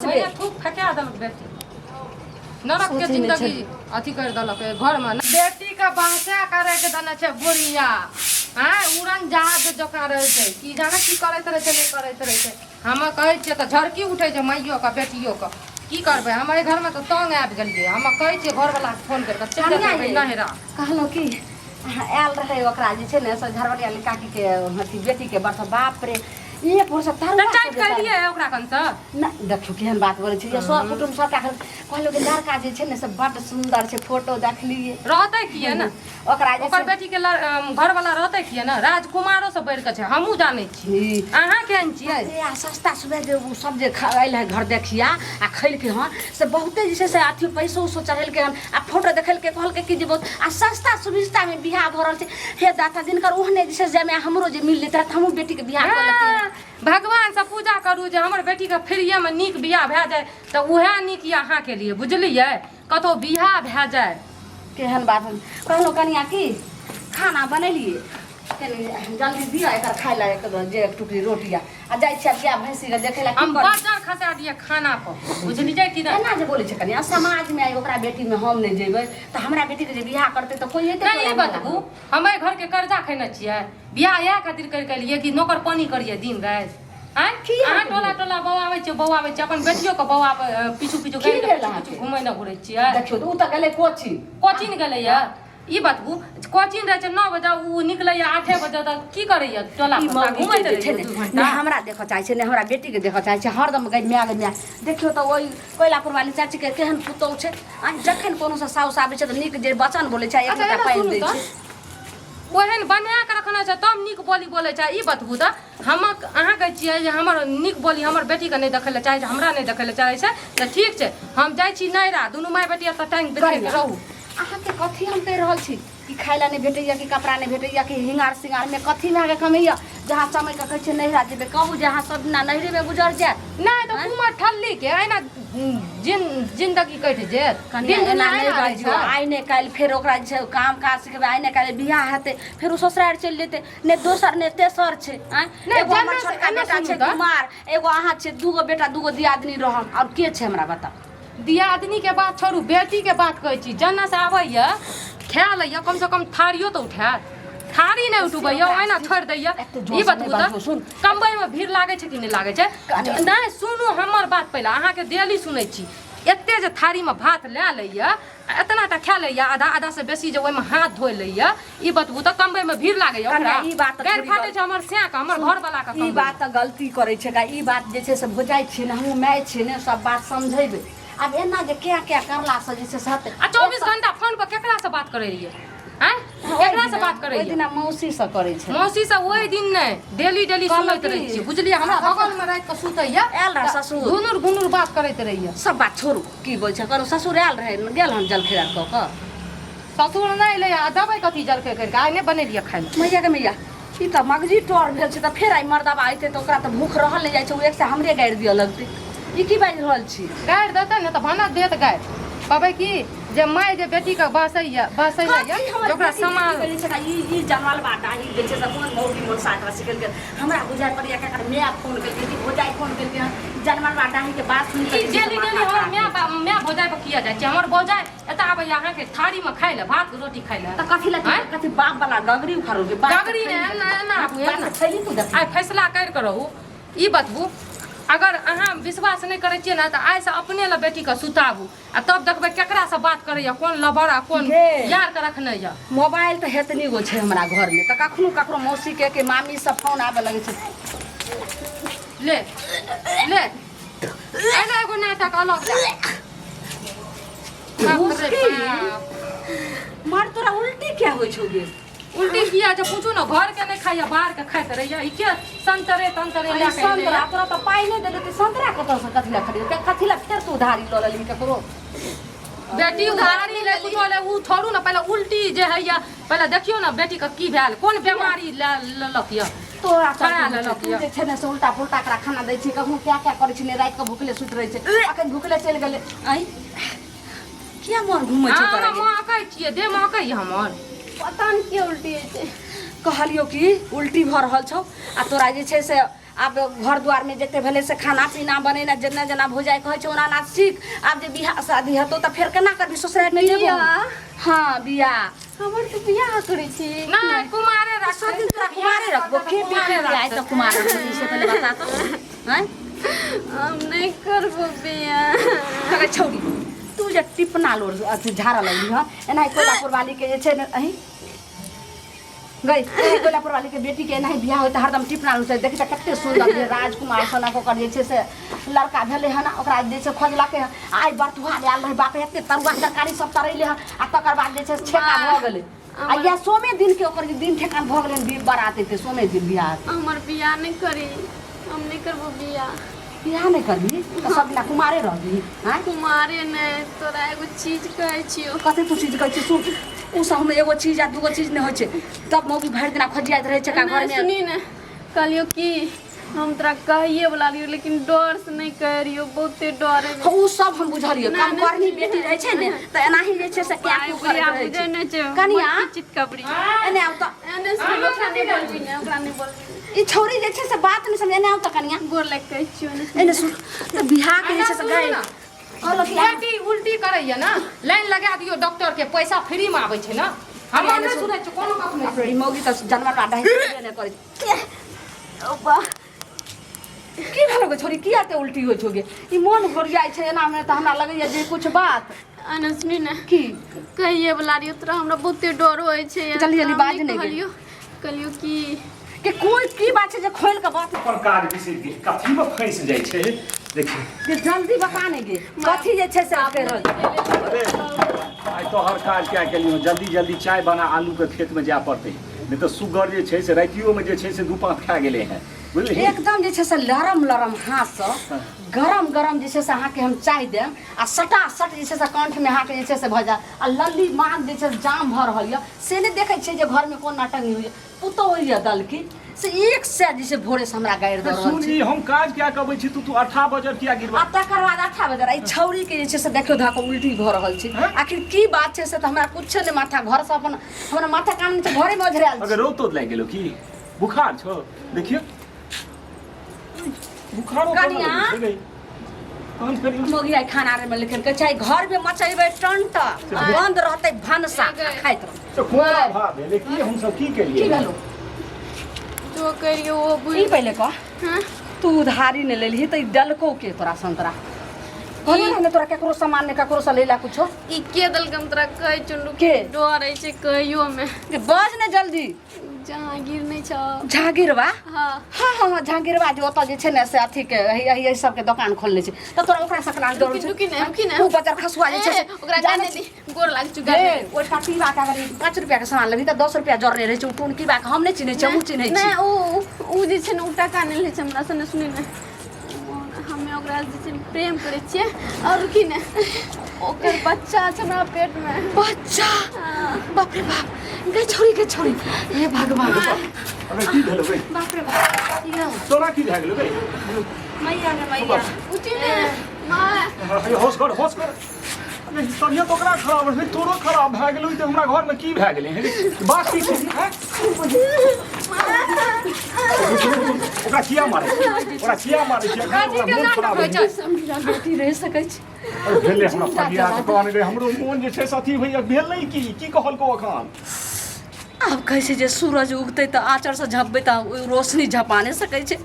ओहिना थूक फेका देलक बेटी नरक के सोचै नहि जिंदगी अथी कर देलक घरमे बेटी के बाँचा करे के देने छै बुढ़िया आँय उड़न जहाज जकाँ रहै छै की जाने की करैत रहै छै नहि करैत रहै छै हम कहै छियै तऽ झड़की उठै छै माइयो के बेटियो के की करबै हम एहि घरमे तऽ तंग आबि गेलियै हम कहै छियै घरवला के फोन करि कऽ चलि कनिया जेतै ये। नहिरा कहलहुँ कि अहाँ आयल रहै ओकरा जे छै ने से घरवलिया काकीके अथी बेटीके बर्थ बाप रे एक भोरसँ तऽ तरुआ टाइट सब कर जे दियै ओकरा कनसँ नहि देखियौ केहन बात बोलै छै ये सब कुटुम्ब सबटा कहलहुँ कि लड़का जे छै ने से बड्ड सुन्दर छै फोटो देखलियै रहतै किए ने ओकरा जे ओकर छै बेटी के घरवला रहतै किए ने राजकुमारो से बढ़ि कऽ छै हमहूँ जानै छी ई अहाँ केहन छियै ए, आ सस्ता सुबह जे ओ सब जे आयल है घर देखिया आ खैलकै हन से बहुते जे छै से अथी पैसो उसो चढ़ेलकै हन आ फोटो देखेलकै कहलकै कि जे बहुत आ सस्ता सुविस्तामे बियाह भऽ रहल छै हे दाता जिनकर ओहने जे छै से जाहिमे हमरो जे मिल जेतै तऽ हमहूँ बेटीके बियाह कऽ लेतियै हँ, भगवानसँ पूजा करू जे हमर बेटीके फ्रीएमे नीक बियाह भए जाय तऽ उएह नीक यऽ अहाँके लिए बुझलियै कतहु बियाह भए जाय केहन बात कहलहुँ कनिया की खाना बनेलियै कनि जल्दी दिअ एकर खाय लए एक जे एक टुकड़ी रोटी आ आ जाइ छियै गाय भैंसीके देखै लए की हम करी बजार खसा दिए खाना पर बुझलियै कि नहि एना जे बोलै छै कनिया समाजमे आइ ओकरा बेटीमे हम नहि जेबै तऽ हमरा बेटीके जे बियाह करतै तऽ कोइ एतै नहि ई बतबू हम एहि घरके कर्जा खेने छियै बियाह इएह खातिर करि के एलियै कि नौकर पानी करियै दिन राति आँय की अहाँ टोला टोला बौआबै छियै बौआबै छियै अपन बेटियोके बौआबै पीछू पीछू की गाड़ीके भेल पीछू अहाँके? पीछू घुमै ने घुरै छियै देखियौ तऽ ओ तऽ गेलै कोचिंग कोचिंग गेलैया ई बतबू कोचिंग रहै छै 9 बजे ओ निकलैया 8 बजे तऽ की करैया टोला ई पर मौगी घुमैत जे छै रहैया ने दू ने घंटा हमरा देखऽ चाहै छै ने हमरा बेटीके देखऽ चाहै छै हरदम गै माय गै माय देखियौ तऽ ओहि कोयलापुर वाली चाचीके केहन पुतहु छै आ जखन कोनो से साउस आबै छै तऽ नीक जे वचन बोलै छै एक अच्छा लोटा एना पानि सुनू दै तऽ छै ओहन बना कऽ रखने छै तब नीक बोली बोलै छै ई बतबू तऽ हम अहाँ कहै छियै जे हमर नीक बोली हमर बेटीके नहि देखै लए चाहै छै हमरा नहि देखै लए चाहै छै तऽ ठीक छै हम जाइ छी नैहरा दुनू माय बेटी एतऽ टाँगि बिथारि कऽ रहू अहाँके कथी हम कहि रहल छी कि खाय लए नहि भेटैया कि कपड़ा नहि भेटैया कि हिंगार सिंगारमे कथीमे अहाँके कमैया जहाँ समयके कहै छियै नैहरा जेबै कहू जे अहाँ सब दिना नैहरेमे गुजर जायत नहि तऽ कुमर ठल्ली के एना जिन जिंदगी कटि जायत कनिया दिन एना दुनिया नहि एना रहै बाजियौ छै आइ नहि काल्हि फेर ओकरा जे छै काम काज सिखबै आइ नहि काल्हि बियाह हेतै फेर ओ ससुरारि चलि जेतै नहि दोसर नहि तेसर छै आँय नहि, एगो हमर जन्ने से- छोटका एना बेटा सुनू छै तऽ। कुमार एगो अहाँ छै दूगो बेटा दूगो दियादनी रहम आओर के छै हमरा बताउ दियादनी के बात छोड़ू बेटी के बात कहै छी जन्ना से आबैया खा लैया कम से कम थारियो तऽ उठायत थारी नहि उठबैया ओहिना छोड़ि दैया एते जोर ई से बतबू नहि तऽ बाजू, सुन। कमबैमे भीड़ लागै छै कि नहि लागै छै कनी- नहि सुनू हमर बात पहिले अहाँके डेली सुनै छी एते जे थारीमे भात लए लैया आ एतना टा खा लैया आधा आधा से बेसी जे ओहिमे हाथ धोइ लैया ई बतबू तऽ कमबैमे भीड़ लागैया ओकरा कनिया, ई बात तऽ गारि थोड़ी फाटै छै हमर सैंक हमर घरवला के ई कमबैमे। बात तऽ गलती करै छै का ई बात जे छै से भोजाइ छियै ने हमहूँ माय छियै ने सब बात समझेबै आब एना जे क्या क्या करलासँ जे छै से हेतै आ 24 घंटा फोन पर केकरा से बात करै रहियै आँय केकरा से बात करै ओहि रहियै दिना मौसीसँ करै छै मौसी से ओहि दिन नहि डेली डेली कहलहुँ सुनैत की? रहै छियै बुझलियै हमरा बगल मे राति कऽ सुतैया आयल रहए ससुर। घुनुर घुनुर बात करैत रहैया सब बात छोड़ू की बोल छै करू ससुर आयल रहै गेल हन जलखै आर कऽ कऽ ससुर नहि एलै आ देबै कथी जलखै करि कऽ आइ नहि बनेलियै खाय लए मैया के मैया ई तऽ मगजी टर भेल छै तऽ फेर आइ मर्दाबा अयतै तऽ ओकरा तऽ भूख रहल नहि जाइ छै ओ एक से हमरे गारि दिअ लगतै ई की बाजि रहल छी गारि देतै ने तऽ भानस देत गारि कहबै की जे माय जे बेटीके बसैया बसैया कथी हमर ओकरा बेटी समाल की करै छै ई ई जनमल बा डाही जे छै से कोन मौगी मौसा एकरा सिखेलकै हमरा बुझाइ पड़ैया कि एकर माय फोन केलकै कि भौजाइ फोन केलकै हन जनमल बा डाही के बात सुनि ई कऽ डेली डेली हमर माय माय भौजाइ पर किया जाइ छै हमर भौजाइ एतऽ आबैया अहाँके थारीमे खाइ लए भात रोटी खाइ लए तऽ कथी लए आँय? कथी बाप वाला गगरी उखाड़ोगे गगरी ने एना एना आबू एना थैली तू देख आइ फैसला करि कऽ रहू ई बतबू अगर अहाँ विश्वास नहि करै छियै ने तऽ आइसँ अपने लए बेटीके सुताबू आ तब देखबै केकरासँ बात करैया कोन लबर आ कोन गे। यारके रखने यऽ मोबाइल तऽ हेतनी गो छै हमरा घरमे तऽ कखनो ककरो मौसीके के मामी सब फोन आबऽ लगै छै ले ले एना एगो नाटक अलग जा बाप रे मुश्किल। बाप। मार तोरा उल्टी क्या होइ छौ गे उल्टी किया छै पूछू ने घर के नहि खाइया बाहर के खाइत रहैया ई के संतरे तंतरे अरे लए के संतरा एलैया। तोरा तऽ पाइ नहि देले तऽ संतरा कतऽसँ कथी लए खरीद कथी लए फेर तू उधारी लऽ लेलही ककरो बेटी उधारी ले कुछो ले उ छोड़ू ने पहिले उल्टी जे हैया पहिले देखियौ ने बेटी के की भेल कोन बीमारी ले लेलक यऽ तोरा छोड़ा चलते लेलक तू यऽ जे छै ने से उल्टा पुल्टा एकरा खाना दै छी कखनो क्या क्या करै छी ने राति कऽ भुखले सुति रहै छै अखन भुखले चलि गेलै आँय किया मोन घूमै छौ तोरा अहाँ महकै छियै देह महकै हमर पता नहि किया उल्टी होइ छै कहलियौ कि उल्टी भऽ रहल छौ आ तोरा जे छै से आब घर दुआरमे जते भेलै से खाना पीना बनेनाइ जेना जेना भौजाइ कहै छै ओना ओना सीख। आब जे बियाह शादी हेतौ तऽ फेर केना करबी ससुरारिमे जेबो? बियाह? हँ बियाह। हमर तऽ बियाह करै छी। नहि, कुमारे सब राखतै। दिन तोरा कुमारे रखबो के? कुमारे बेटी आइ राखतै। तक कुमार रखबो से पहिले बता तऽ। आँय हम नहि करबो बियाह। अरे छौड़ी, तू जे टिपना लोर अथी झाड़ऽ लगली हँ एनाही कोयलापुर वाली के जे छै ने, अहीं गई कोयलापुर वाली के बेटी के एनाही बियाह होय तऽ हरदम टिपना लोर देखी तऽ कते सुन्दर जे राजकुमार सनक ओकर जे छै से लड़का भेलै हन। ओकरा जे छै खोजलकै हन, आइ बरतुहा आयल रहै बाप, एते तरुआ तरकारी सब तरैले हन आ तकर बाद जे छै से छेका भऽ गेलै आ इएह सोमे दिन के ओकर जे दिन ठेकान भऽ गेलै हन, बारात एतै सोमे दिन बियाह हेतै। हमर बियाह नहि करी, हम नहि करबो बियाह। बियाह नहि करबही तऽ सब दिना कुमारे रहबही? आँय कुमारे नहि, तोरा एगो चीज कहै छियौ। कते तू चीज कहै छी सुन, ओ सब हम एगो चीज आ दूगो चीज नहि होइ छै तब मौगी भरि दिना खोजियाइत रहै छै का नहि, घरमे। सुनी ने, कहलियौ कि हम तोरा कहिए वाला रहियौ लेकिन डर से नहि कहै रहियौ, बहुते डर है। उ सब हम बुझलियै। नहि, कम नहि, करनी बेटी रहै छै ने तऽ एनाही जे छै से क्या आइ कु करैत बुढ़िया रहै बुझै छै। नहि छै। कनिया। बड़की चितकबरी। एने आउ तऽ। एने सुन, ओकरा नहि बोलबी ने, ओकरा नहि बोलबी। ई छौरी जे छै से बात नहि समझ। एने आउ तऽ कनिया। गोर लागि कहै छियौ ने। एने सुन तऽ बियाह के जे छै से सुनू गए ने। कहलक कि बेटी उल्टी करैया ने, लाइन लगा दियौ डॉक्टर के, पैसा फ्री में आबै छै ने। हम एने नहि सुन। सुनै छियै कोनो गप नहि। अपने ई मौगी तऽ जानवर बा दही नहि करै छै। की भेलो गे छोरी, किया एते उल्टी होइ छौ गे? ई मोन घोरियाइ छै एना मे तऽ हमरा लगैया जे कुछ बात। एने सुनी ने। की? कहिए वाला रहियौ तोरा, हमरा बहुते डर होइ छै। जल्दी जल्दी हम बाज नहि ने गे। कहलियौ, कहलियौ कि के कोई की बात छै जे खोलि के बात। अपन काज बिसरि गेल, कथीमे फँसि जाइ छै देखी। जे जल्दी बता ने गे, कथी जे छै से कहि रहल छी। अरे आइ तोहर काज क्या केलियौ, जल्दी जल्दी चाय बना, आलूके खेतमे जाय पड़तै, नहि तऽ सुगर जे छै से रातियोमे जे छै से दू पाँच खा गेलै हँ, बुझलिही। एकदम जे छै से लरम लरम हाथसँ गरम गरम जे छै से अहाँके हम चाय देब आ सटासट जे छै से कंठमे अहाँके जे छै से भऽ जायत आ लल्ली माँग जे छै से जाम भऽ रहल यऽ से नहि देखै छियै जे घरमे कोन नाटक होइए। पुतोहु यऽ दलकी से एक सए जे छै भोरेसँ हमरा गारि दऽ रहल सुन छै। ई हम काज क्या कबै छी, तू तू अठा बजर किया गिरबा? आ तकर बाद अठा बजर एहि छौरीके जे छै से देखियौ धऽ कऽ उल्टी भऽ रहल छै। आखिर की बात छै से तऽ हमरा कुछो नहि माथा घरसँ अपन हमरा माथा काम नहि छै, घरेमे ओझरायल अगर छी। रौद तौद लागि गेलौ की? बुखार छौ? देखियौ बुखारो कनिया। तहन फेर मौगी आइ खाना रे में लिखल कहै छै घर में मचेबै टंट बंद रहतै भनसा आ खाइत रहतै। तऽ कोन अभाव भेलै की? हमसब की केलियै? की भेलौ? जो करियौ ओ बुझ। ई पहिले कह। हाँ? तू उधारी नहि लेलही तऽ ई डलको के तोरा संतरा कहलियै ने तोरा केकरो सामान नहि ककरो से लेला कुछो। ई के देलकै? हम तोरा कहै छौ रुक। के? डर होइ छै कहियो मे। जे बज ने जल्दी। जहांगीर नहि छौ? झांगिरवा? हाँ। हाँ हाँ हाँ, झांगिरवा जे ओतऽ जे छै ने से अथी के एहि एहि सबके दोकान खोलने छै तऽ तोरा ओकरा से केना डर रुकी छै? रुकी ने, रुकी ने। उ बजर खसुआ जे छै ए, से ओकरा जानै गाने दी, गोर लाग चुका। हे ओहिठाम पीबा के अगर 5 रुपया के सामान लेबही तऽ 10 रुपया जरने रहै छै। उ टोन पीबा के हम नहि चिन्है छियै, हमहूँ चिन्है छी। नहि, उ उ जे छै ने उ टाका नहि लै छै हमरा से। ने सुनी ने, हमे ओकरा जे छै ने प्रेम करै छियै और रुकी ने, ओकर बच्चा छै हमरा पेट मे। बच्चा? बाप रे बाप, गे छोरी, गे छोरी, हे भगवान! अबे की भेलौ गे? बाप रे बाप, यौ। तोरा की भए गेलौ गे? मैया गे मैया! उठी ने माँ। अरे होश कर, होश कर। अरे तबियत ओकरा खराब रहै, तोरो खराब भए गेलौ। तऽ हमरा घरमे की भए गेलै हे? बात की छै हैं? ओकरा किया मारै छी? ओकरा किया मारै छी? एखन कथी ओकरा के मोन नाटक खराब होइ होइ छै? हमरा बेटी रहि सकै छै? अरे भेलै हमरा फरिया के कहने रे, हमरो मोन जे छै से अथी होइया। भेलै की? की कहलकौ एखन? आब कहै छै जे सूरज उगतै तऽ आँचरसँ झपबै तऽ ओ रोशनी झपा नहि सकै छै।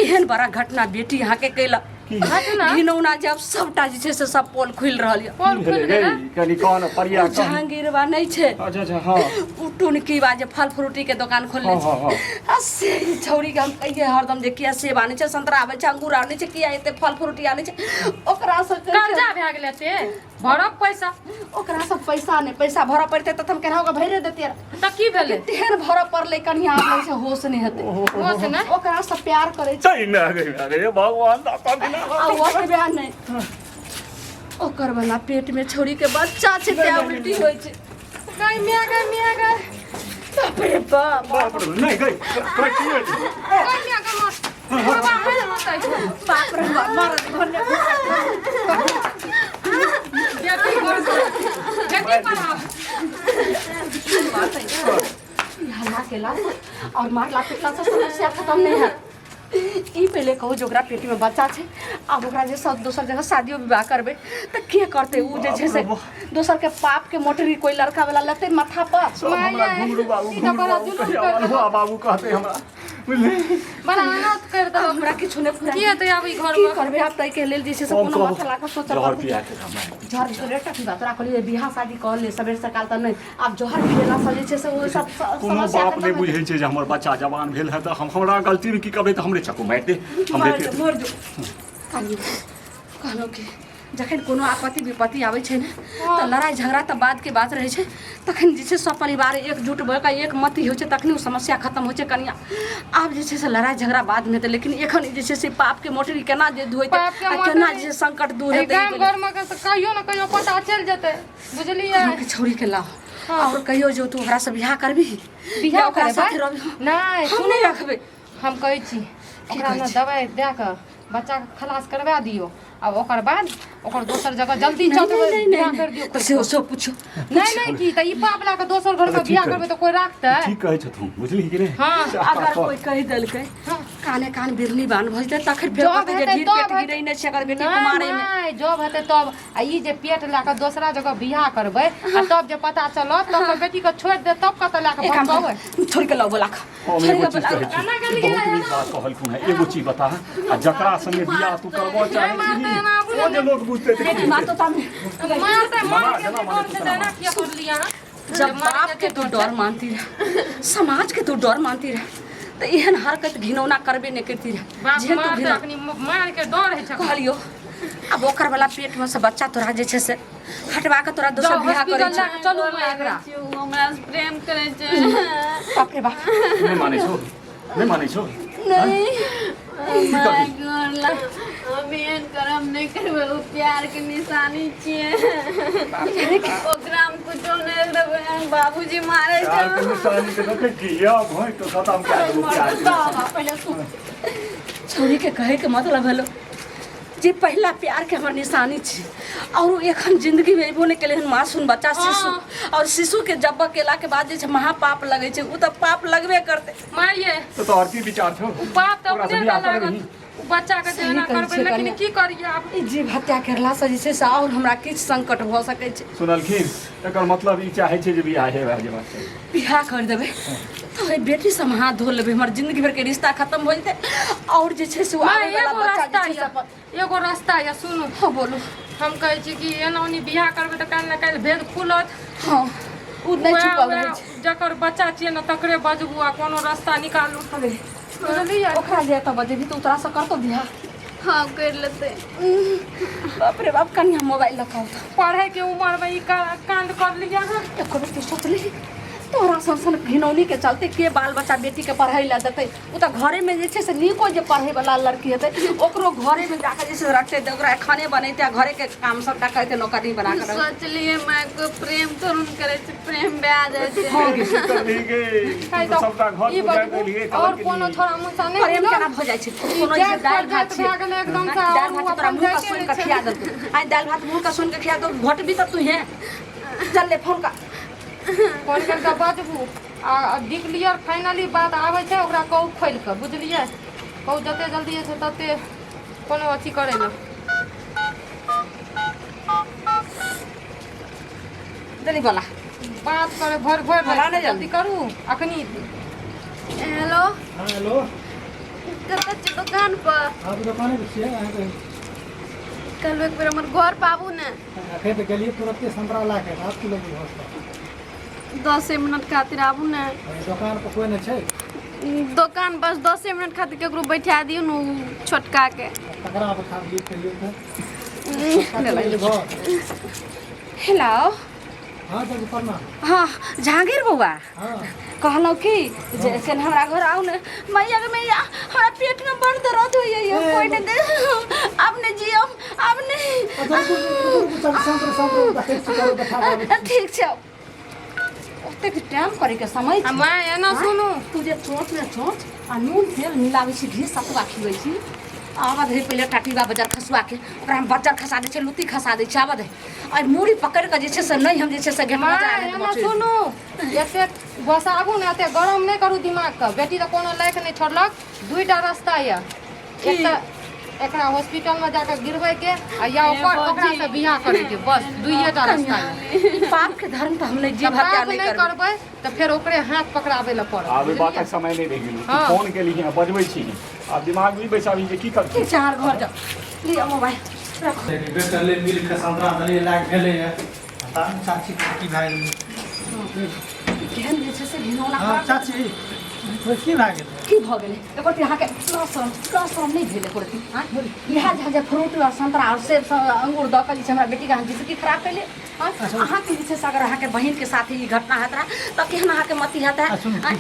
एहन बड़ा घटना बेटी अहाँके कयलक। घटना? घिनौना जे आब सबटा जे छै से सब पोल खुलि रहल यऽ। पोल की खुलि भेलै गेलै? गे? कनि कह ने परिया ओ कह। जहांगीरवा नहि छै? अच्छा अच्छा, हँ। ओ टुनकी बा जे फल फ्रूटी के दोकान खोलने हँ, छै। हँ, हँ। आ से ई छौरी के हम कहिए हरदम जे किया सेब आनै छै, संतरा आबै छै, अंगूर आनै छै, किया एते फल फ्रूटी आनै छै? ओकरा से कहै छै- कर्जा भए गेलै एते भरब पैसा। ओकरा से पैसा नहि, पैसा भरऽ पड़तै तऽ हम केनाहु कऽ भरिए देतियै। तऽ की भेलै? तेहन भरऽ पड़लै कनिया, आब छै होश नहि हेतै। होश नहि? ओकरा से प्यार करै छै। सही ने गे? अरे भगवान दाता दिना। आ ओतबे नहि, ओकर वाला पेट में छोरी के बच्चा छै, तें उल्टी होइ छै। गई मिया, गई मिया, गई। बाप रे बाप! बाप रे, नहि गई, तोरा की होइ छै? गई मिया, गई मत बाबा, मत मत। बाप रे बाप, मरद घरमे। बेटी घर बेटी पढ़ाब। ई हल्ला केला और मारला पिटला से समस्या खत्म नहीं है। ई पहिले कहू जे ओकरा पेटमे बच्चा छै, आब ओकरा जे सब दोसर जगह शादियो विवाह करबै तऽ के करतै? ओ जे छै से दोसरके पापके मोटरी कोइ लड़का वाला लेतै माथा पर? सब हमरा घुंघरू बाबू, ई तऽ घुंघरू बड़ा बाबू जुलुम कहिया कर अल्हुआ बाबू कहतै हमरा, बुझलिही? बड़ा अनर्थ कर आब देलक। हमरा किछु नहि फुराय। की हेतै आब ई घर की मे? करबै आब? ताहिके लेल जे छै से कम कोनो कहू माथा लाके सोचऽ जहर पड़तै। पिया के हमरा जहर जहर टकी बात तोरा कहलियै, बियाह शादी कऽ ले सबेर सकाल तऽ नहि। आब जहर पियेलासँ जे छै से ओ सब कोनो समस्या बाप खतम नहि हेतै। बुझै छै जे हमर बच्चा जवान भेल है तऽ हम हमरा गलतीमे की करबै तऽ हमरे चक्कू मारि दे हमरे। मर जो, मर जो। कहलियै, कहलहुँ कि जखन कोनो आपत्ति विपत्ति आबै छै ने तऽ लड़ाइ झगड़ा तऽ बादके बात रहै छै, तखन जे छै सब परिवार एकजुट भऽ कऽ एक मति होइ छै, तखने ओ समस्या खतम होइ छै। कनिया, आब जे छै से लड़ाइ झगड़ा बादमे हेतै, लेकिन एखन जे छै से पापके मोटरी केना जे धोइतै पापके आ केना मोटरी। जे छै संकट दूर एहि हेतै? गाम घरमे के तऽ कहियो ने कहियो पता चलि जेतै, बुझलियै? के छौड़ीके लाओ और कहियो जो तू ओकरा से बियाह करबी बियाह या ओकरा करबै? साथे रहबी? नहि, हम सुनू। नहि रखबै। हम कहै छी, ओकरा कहै ने छी? दवाइ दए कऽ बच्चाके खलास करवा दियौ आ ओकर बाद ओकर दोसर जगह जल्दी नहीं, चलते नहीं, बियाह नहीं, कर दियौ। तऽ सेहो सेहो पूछो। नहि नहि, की तऽ ई पाप लए कऽ दोसर घरमे ठीक बियाह कहै। करबै तऽ कोइ राखतै? ठीक कहै छथुन, बुझलिही कि नहि? हाँ। अगर कोई कहि देलकै, काने कान बिरनी बान भऽ जेतै, तखन फेर जब कहतै जे हेतै ढीर तब पेट हेतै। गिरै नहि छै एकर बेटी नहि, कुमारे मे। नहि, जब हेतै तब। आ ई जे पेट लए कऽ दोसरा जगह बियाह करबै आ तब जे पता चलत, तब तऽ बेटीके छोड़ि देत, तब कतऽ लए कऽ एक काम भटकबै? कर, छोड़ि के लाउ बोला कऽ। हम छोड़ि एगो के चीज बोला कहै कऽ। छी, केना गेलियै? बहुत नीक बात कहलखुन हेँ। एगो चीज बता, आ जकरा संगे बियाह तू करबऽ चाहै मारतै एना आबू छी ने। ओ जे लोक बुझतै तऽ की बात हेतै? तो सामने मारतै, मना मारके जेना डर माने छै, तेना तेना किया करलियै अहाँ? जब जे मारके बाप के तू डर मानती रह, समाज के तू डर मानती रह, तऽ एहन हरकत घिनौना करबे नहि करती रह। बाप जेहन तू मारतै घिनौ अखनी मारके डर होइ छै। कहलियो, आब ओकर वाला पेट में से बच्चा तोरा जे छै से हटवा के तोरा दोसर जाउ, बियाह करै हॉस्पिटल छै। लए कऽ चलू माँ एकरा। ओ हमरा से प्रेम करै छै। बाप रे बाप। नहि मानै छौ, नहि मानै छौ? नहीं। माय गोर हम एहन करम नहि करबै। ओ प्यार के निशानी छियै, ओकरा हम कुछो नहि देबै। बाबूजी मारै छै। प्यार के निशानी के देखै छी या भोइ तो खतम कए देबौ प्यार के निशानी। पहिले सुन। छौड़ी के कहे के मतलब हेलो जे पहिला प्यार के हमर निशानी छी और उ एखन जिंदगी में अयबो नहि केलै हन, मासूम बच्चा शिशु, और शिशु के जब्बा केला के बाद जे छै महापाप लगै छै, उ तऽ पाप लगबे करतै। मारिये। तऽ तोहर की विचार छौ? ओ पाप तऽ ओकरा से अपने बियाह लागत। करबही? ओ बच्चा के जे सही एना कहै करबै छियै लेकिन कनिया। की करियै आब? ई जीव हत्या करला से जे छै से और हमरा किछु संकट भऽ सकै छै। सुनलखिन, एकर मतलब ई चाहै छै जे बियाहे भए जेबाक चाही। बियाह कर देबै तऽ ओहि बेटीसँ हम हाथ धो लेबै, हमर जिंदगी भरिके रिश्ता खतम भऽ जेतै और जे छै से ओ माँ, आबै वाला एगो बच्चा रास्ता जे छै से यऽ, एगो रास्ता यऽ, सुनू। हँ, बोलू। हम कहै छी कि एना ओनी बियाह करबै तऽ काल्हि ने काल्हि भेद खुलत। हँ, ओ नहि वएह छुपल रहै वएह छै। जकर बच्चा छियै ने तकरे बजबू आ कोनो रास्ता निकालू, बुझलियै? ओकरा जे एतऽ बजेबही तऽ ओ तोरासँ करतौ बियाह? हाँ, कर लेतै। बाप रे बाप। कनिया, मोबाइल लऽ कऽ आउ तऽ। पढ़े के उम्र में ई कांड कर लिया हन। एको बेर तू सोचली, तोरा सन सन घिनौनी के चलते के बाल बच्चा बेटी के पढ़ै लए देतै? ओ तऽ घरे में जे छै से नीको जे पढ़ै वाला लड़की हेतै, ओकरो घरे में जाके जे छै से रखतै तऽ ओकरा खाने बनेतै आ घरे के काम सबटा करतै, नौकरी बना कऽ रखतै। सोचलिए माय को प्रेम थोड़ा करै छै, प्रेम भए जाइ छै। की करबिही गे? है तू तऽ सबटा घर ई उजाड़ि बजबू देलियै। और कोनो छोड़ा मुसा नहि प्रेम मिलल? केना भऽ जाइ छै? कोनो जे जाति दालि पर भात जाति छै भए गेलै एकदम से। दालि और भात तोरा अपन मुँह के जाइते सुनि नहि कऽ छै। खिया देतौ। आइ दालि भात मुँह के सुनि कऽ खिया देतौ, घटबी तऽ तू हे। चल ले फोन कर। फोन करि कऽ बजबू आ डिक्लियर फाइनली बात आबै छै, ओकरा कहू खोलि कऽ, बुझलियै? कहू जते जल्दी होइ छै तते कोनो अथी करै लए। देली बोला। बात करे भरि भरि बोला ने। राति जल्दी करू अखनी। हेलो। हाँ, हेलो। कतऽ छी? दोकान पर? हाँ, दोकाने पर छियै अहाँके। कहलहुँ एक बेर हमर घर पर आबू ने। अखन तऽ गेलियै तुरन्ते संतरा ला के, आब की लेबै घर पर? 10 मिनट खातिर आबू ने। दोकान पर कोइ नहि छै। दोकान बस 10 मिनट खातिर केकरो बैठा दियौ ने, उ छोटका के। तकरा बैठा दियै? कहियौ तऽ घर। हेलो। हाँ चाची, प्रणाम। हाँ जहांगीर बौआ। हाँ। कहलहुँ कि जे एखन हमरा घर आउ ने। मैया गे मैया, हमरा पेट में बड़ दर्द होइए। यौ, कोई नहीं दे, अब नहीं जियम, अब नहीं। अच्छा, रुकू रुकू रुकू चाची, संतरा संतरा देखै छी, ककरो बैठा आबै छी। ठीक छै, ओतेक टाइम करैके समय आ छै? माय, एना सुनू। तू जे चोंच में चोंच आ नून तेल मिलाबै छी, घी सतुआ खिबै छी। आबऽ दे पहिले टाटीबा बजर खसुआ के, ओकरा हम बजर खसा दै छियै, लुत्ती खसा दै छियै। आबऽ दे, आइ मूड़ी पकड़ि कऽ जे छै से नहि हम जे छै से घेट माय बजरा नहि एना बचै। सुनू, एते गोसाबू ने, एते गरम नहि करू दिमागके। बेटी तऽ कोनो लायक नहि छोड़लक। दुईटा रास्ता यऽ। एक तऽ एकरा हॉस्पिटल में जाकर गिरबै के आ या ओकर ओकरा से बियाह करे के बस दुइये टा रास्ता है। ई पाप के धर्म तऽ हम नहि जीव तऽ हत्या पाप नहि नहि करबै करबै तऽ फेर ओकरे हाथ पकड़ाबै लए पड़त आब ई बातक समय नहि रहि गेल हँ। फोन केली हँ बजबै छी आब दिमाग भी बैसाबी जे की करती ठीक छै अहाँ घर जाउ लिअ मोबाइल राखू बेटले मिल के संतरा दलिए लाग भेलैए पता नहि चाची के की भए गेलै केहन जे छै से घिनौना हँ चाची तोरा की भए गेलै की भऽ गेलै एको रत्ती अहाँके लहसुन लहसुन नहि भेल एको रत्ती आँय इएह जे जे फ्रूट आओर संतरा आओर सेब सब अंगूर दऽ कऽ जे छै हमरा बेटीके अहाँ जिंदगी खराब केलियै आँय अहाँके जे छै से अगर अहाँके बहिनके साथ ई घटना होइत रहए तऽ केहन अहाँके मति हेतै आ सुनू आँय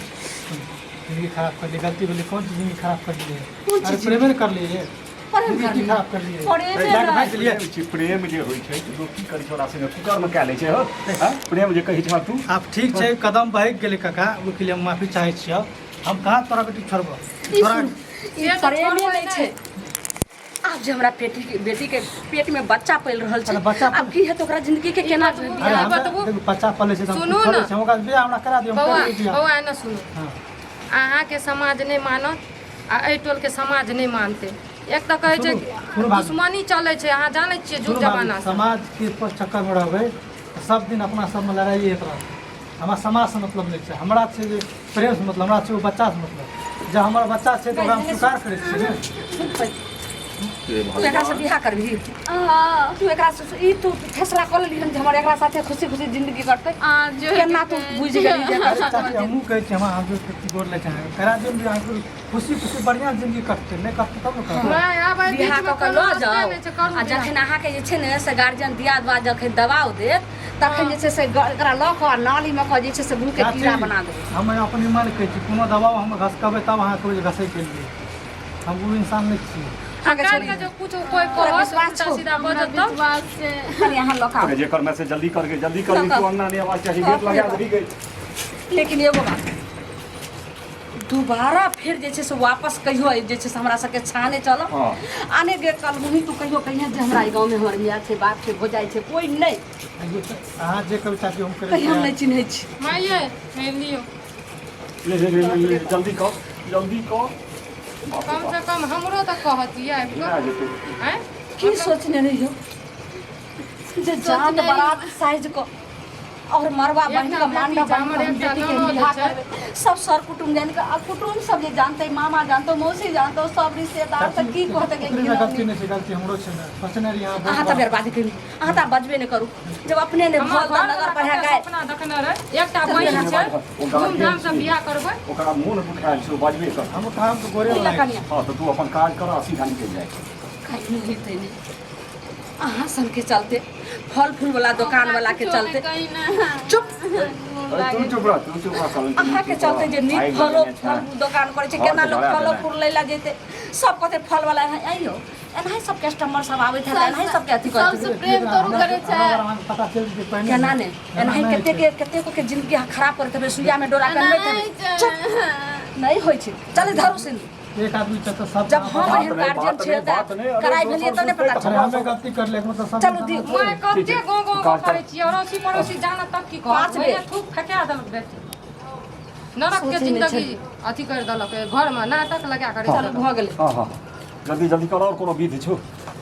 जिंदगी खराब कर ली गलती भेलै कोन चीज जिंदगी खराब कर लिए कोन अरे चीज? प्रेमे ने कर लिए प्रेम जिंदगी कर की लिए। खराब कर लिए प्रेमे जाके नहि। भागि लिए प्रेम छै प्रेम जे होइ छै लोक की करै छै ओकरा संगे कुकर्म कए लै छै हो हँ? प्रेम जे कहै छह तू आब ठीक छै कदम बहकि गेलै काका ओहिके लिए हम माफी चाहै छियौ हम कहाँ तोरा बेटी छोड़बो ई तोरा सुन, ई से तऽ प्रेमे छोड़बै नहि छै आब जे हमरा बेटी के बेटी के पेट में बच्चा पल रहल छै अरे बच्चा आब की हेतै ओकरा जिंदगी के केना बतबू। अरे ई हमरा बतबू। देखू बच्चा पलै छै तऽ हम सुनू छोड़ै ने। छियै ओकरा बियाह हमरा करा दियौ हम बौआ करै बियाह बौआ एना सुनू हँ अहाँके समाज नहि मानत आ एहि टोलके समाज नहि मानतै एक तऽ कहै छै सुनू, सुनू भाभी। दुश्मनी चलै छै अहाँ जानै छियै सुनू जुग भाभी, जमाना समाजके पर चक्करमे रहबै तऽ सब दिन अपना सबमे लड़ाइए होइत रहत हमरा समाजसँ मतलब नहि छै हमरा छै जे प्रेमसँ मतलब हमरा छै ओ बच्चासँ मतलब जब हमर बच्चा छै तऽ ओकरा हम स्वीकार करै छियै ने तू एकरा से बियाह करबही हाँ तू एकरा से ई तू फैसला कऽ लेलही हन जे हमर एकरा साथे खुशी खुशी जिंदगी कटतै आ जो केना तू बुझि गेली जे अरे चाची हमहूँ कहै छी हम अहाँके प्रति गोर लै छी अहाँके करा दियौ ने अहाँके खुशी खुशी बढ़िआँ जिंदगी कटतै नहि कटतै तब ने कहबै नहि आब एहि बियाह बीचमे कऽ कऽ कोनो लऽ रस्ते जाउ नहि छै करू आ बियाह। जखन अहाँके जे छै ने से गार्जियन दियाद बाद जखन दबाव देत तखन जे छै से एकरा लऽ कऽ आ नालीमे कऽ जे छै से मुँहके चाची कीड़ा बना देबै हम अपन ईमान कहै छी कोनो दबाव हम घसकबै तब अहाँ कहबै जे घसै के लिए हम ओ इंसान नहि छी अहाँके काल्हि छोड़ि के जो कुछ कोई तोरा कहत विश्वास उल्टा छौ? सीधा हमरा बजत तब विश्वास छै कनि अहाँ लऽ कऽ आउ। जे करमे से जल्दी करके जल्दी करके लऽ कऽ। तू अंगना नहीं आवाज चाही गेट लगा देबी गई लेकिन एगो बात दोबारा फेर जे छै से वापस कहियो जे छै से हमरा सबके छाने चलब हँ। आने गे कल मुही तू कहियो कहिये जे हमरा ई गाँवमे हमर मियाँ छै बाप छै भौजाइ छै कोइ नहि अहाँ जे कहबै चाची हम करै कहीं हम नहि चिन्है छी माइये हे लियौ ले ले ले ले, ले जल्दी कर जल्दी कर बाप रे कम बाप, से कम हमरो तऽ कहतियै आबि केना कऽ जेतै आँय की सोचने रहियो जे जात बारात साइज को और मरवा बहन एकटा का मांडा बेटी छै, बहन हमर का हम एकटा बेटी के ननद बियाह छै। करबै सब सर कुटुम जान के आ कुटुम सब जे जानते मामा जानतो मौसी जानतो सब रिश्तेदार तऽ की कहते के ओकरे गलती नहि छै गलती हमरो छै ने सोचने रही अहाँ बहुत अहाँ तऽ बर्बाद केली अहाँ तऽ बजबे नहि करू जब अपने नहि हमर भल तऽ घर नगर पर है कते गाय सपना देखने रहै एकटा बहिन छै धूमधाम से बियाह करबै ओकरा मोन दुखायल छै ओ बजबे कर हम काम तऽ गोरे की लागै कनिया हँ तऽ तू अपन काज कर आ सीधा निकलि जाइ कहियो हेतै नहि अहाँ सनके चलते फल फूल वाला दोकान वाला के चलते कहीं ना चुप अरे तू चुप रह तू चुप रह कल अहाँके चलते जे नीक फलो फल दोकान करै छै केना लोक फलो फूल लै लए जेतै सब कहतै फल वाला आइयो एनाही सब कस्टमर सब आबैत हैत एनाही सबके अथी करैत सबसे प्रेम तोरू करै छै अहाँके पता चलि जेतै पहिने केना ने एनाही कते के कतेको के जिंदगी अहाँ खराब करैत हेबै सुइया में डोरा एना कनबैत नहि हेबै चुप नहि होइ छै चल धरू सिंदूर एक आदमी छै तऽ सब जब हम बात एहन नहि, गार्जियन बात छियै नहि, बात नहि, तऽ अरे कराइ दोसर भेलियै तब ने सुनतै पता तऽ चलत अरे हमे गलती कर ले मतलब सब चलू दियौ मैं कते ठीक छै। गाँव गाँव काज कर। करै छियै अड़ोसी पड़ोसी जानत तब की कहत पाँच बेर। ओहिने थूक फेका देलक बेटी नरक के सोचै नहि जिंदगी अथी करि देलक घरमे नाटक लगा कऽ चलू भऽ गेलै हँ हँ जल्दी जल्दी कर और कोनो विधि छौ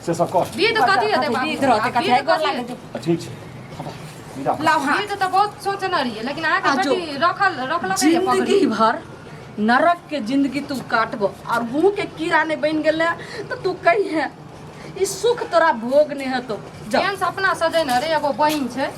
से सब कर विध कथी हेतै बाबू विध रहतै आब कथी विध गोर कथी लागै हेतै? छै ठीक छै हटा, विदा कर। लाउ हाथ विध तऽ बहुत सोचने रहियै लेकिन अहाँके आ जो। बेटी रखल रखलकै ये पकड़ि जिंदगी भर नरक के जिंदगी तू काटबो और मुंह के कीड़ा नहीं बन गेले तो तू कही है ई सुख तोरा भोग नहीं हेतो जा केहन सपना सजेने रे एगो बहिन छै